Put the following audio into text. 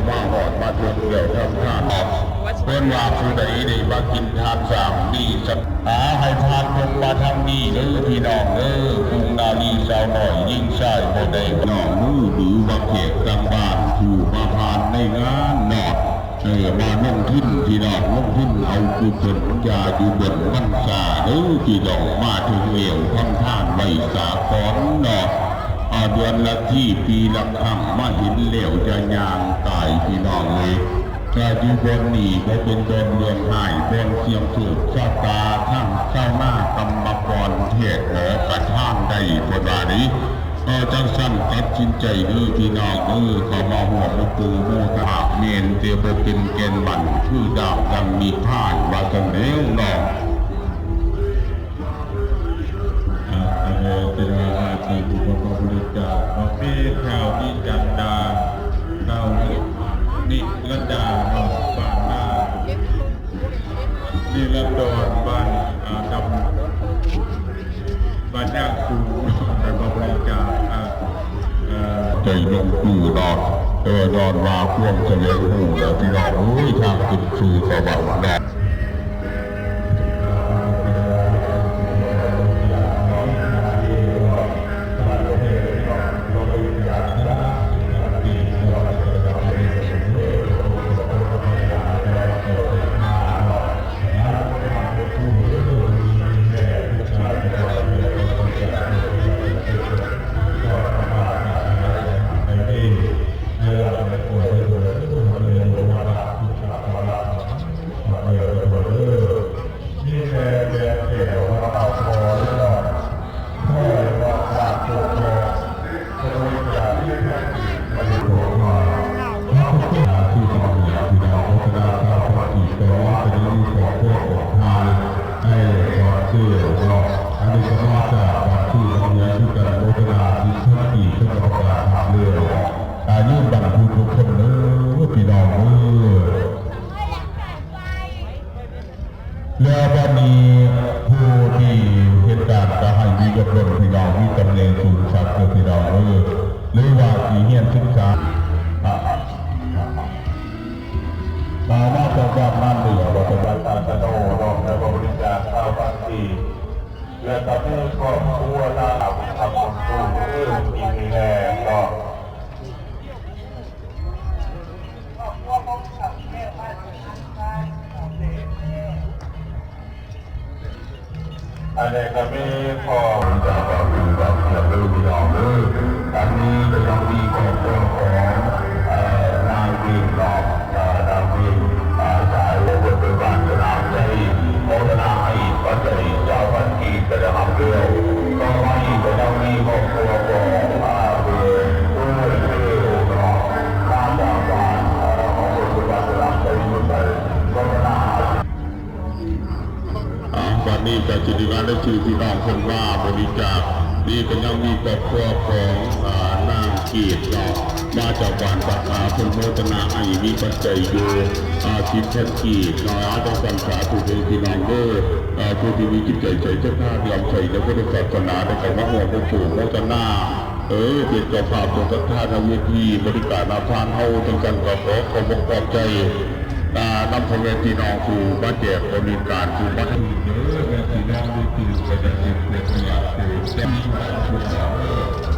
ມາຮອດມາເຖິງແລ້ວທາງທານ ເພິ່ນວ່າຜູ້ໃດໄດ້ມາກິນທານສ້າງມີສັດ ຫາໃຫ້ຜ່ານເບິ່ງມາທາງນີ້ເດີພີ່ນ້ອງເດີ ກຸງນາລີສາວນ້ອຍຍິງຊາຍບໍ່ໄດ້ນ້ອງເດີ ຫຼືວ່າແຂກຕ່າງບ້ານຜູ້ມາຜ່ານໃນງານເນາະ ເອີ ມາລົງທຶນພີ່ນ້ອງ ລົງທຶນເອົາກຸສົນຢ່າຢູ່ບົນມັນຊາເດີພີ່ນ້ອງ ມາເຖິງແລ້ວທຳທານໄວສາກ່ອນເນາະ ອາ ເດືອນລະທີປີລະຄັ້ງ ມາເຫັນແລ້ວຢ່າຍ່າງກາຍພີ່ນ້ອງເອີຍ ກະຢູ່ບ່ອນນີ້ບໍ່ເປັນບ່ອນເລື່ອງຮ້າຍ ບ່ອນສ່ຽງໂຊກຊະຕາ ທັງຊາວນາກຳມະກອນແພດໝໍກະທາງໄດ້ ເພິ່ນວ່ານີ້ ເອີ ຈັ່ງຊັ້ນຕັດສິນໃຈເດີພີ່ນ້ອງເອີ ເຂົ້າມາຮ່ວມໂມໂປໂມທະນາ ແມ່ນແຕ່ບໍ່ເປັນແກ່ນໝັ້ນ ຄືດາບດັງນິພານ ວ່າຊັ້ນແລ້ວເນາະ. ອາ ອະໂມທະນາສາທຸ ບຸນບາບບໍລິຈາກເນາະ ມີແຖວ ມີຈັນດາ ແຖວ ນິລະດາເນາະ ບ້ານນາ ນິລະດອນ ບ້ານ ອາ ດຳ ບ້ານຍາງສູງ ເປັນບໍລິຈາກ ອາ ເອີ ໃຈຫຼົງປູ່ເນາະ ເອີ ຍ້ອນວ່າຄວາມສະແຫວງຮູ້ແລ້ວ ພີ່ນ້ອງເອີຍ ທາງຂຶ້ນສູ່ສະຫວັນເນາະ. ອັນນີ້ກໍມາຈາກບາງທີ່ບາງເຮືອນຄືກັນ ໂມທະນາສິບພັນກີບ ເພິ່ນກໍປະກາດຮັບແລ້ວ ອາຍຸບັນທຸກຄົນເດີ ພີ່ນ້ອງເອີຍ. ແລ້ວບັດນີ້ຜູ້ທີ່ເຮັດການກໍໃຫ້ມີຍົດຍົນ ພີ່ນ້ອງ ມີຕຳແໜ່ງສູງສັກເດີ ພີ່ນ້ອງເອີຍ ຫຼືວ່າຊິຮຽນສຶກສາ ມາຈາກບ້ານນາເໜືອ ວັດຕະບານຕາສະໂນ ເນາະ ແລ້ວກໍບໍລິຈາກຊາວພັນກີບ ແລ້ວກໍມີຄອບຄົວລາວທຳບຸນສູ່ເອີ ທີ່ມີແນ່ເນາະ. ອັນນີ້ກໍມີຄອບຄົວຈາກບາງຜູ້ບາງສ່ວນເດີພີ່ນ້ອງເດີ ອັນນີ້ກໍຍັງມີຄອບຄົວຂອງ ເອີ ນາງວິນເນາະ ເອີ ນາງວິນ ເອີ ສາຍເພິ່ນໄປບ້ານສະໜາມໄຊ ໂມທະນາໃຫ້ປັດໄຈຊາວພັນກີບ ໄປໄດ້ຮັບແລ້ວ ຕໍ່ມາອີກກໍຍັງມີຄອບຄົວຂອງ ເອີ ເອີ ເອີ ເນາະ ມາຈາກບ້ານ ເອີ ຂອງເພິ່ນໄປບ້ານສະໜາມໄຊ ຢູ່ໃສ ໂມທະນາ ອາ ບັດນີ້ກໍຊິໄດ້ງານລາຍຊື່ພີ່ນ້ອງເພິ່ນມາບໍລິຈາກ ນີ້ກໍຍັງມີຄອບຄົວຂອງ ອາ ນາງເກດເນາະ ມາຈາກບ້ານຕາຂາ ເພິ່ນໂມທະນາໃຫ້ມີປັດໄຈຢູ່ ອາ ສິບພັນກີບເນາະ ອາ ຈັ່ງຊັ້ນສາທຸເດີພີ່ນ້ອງເດີ ອາ ຜູ້ທີ່ມີຈິດໃຈໃຈສັດທາເຫຼື້ອມໃສໃນພຸດທະສາສະໜາ ໄດ້ເຂົ້າມາຮ່ວມໂມໂປໂມທະນາ ເອີ ເປັນເຈົ້າພາບຕົວສັດທານຳເວທີບໍລິການອາຄານເຮົາ ຈັ່ງຊັ້ນກໍຂໍຂອບອົກຂອບໃຈ ນຳພໍ່ແມ່ພີ່ນ້ອງຜູ້ມາແຈກບໍລິການ ຜູ້ມາເດີ ແມ່ນຊິນຳເວທີກໍຈະເປັນເປັນປະໂຫຍດເປັນແກ່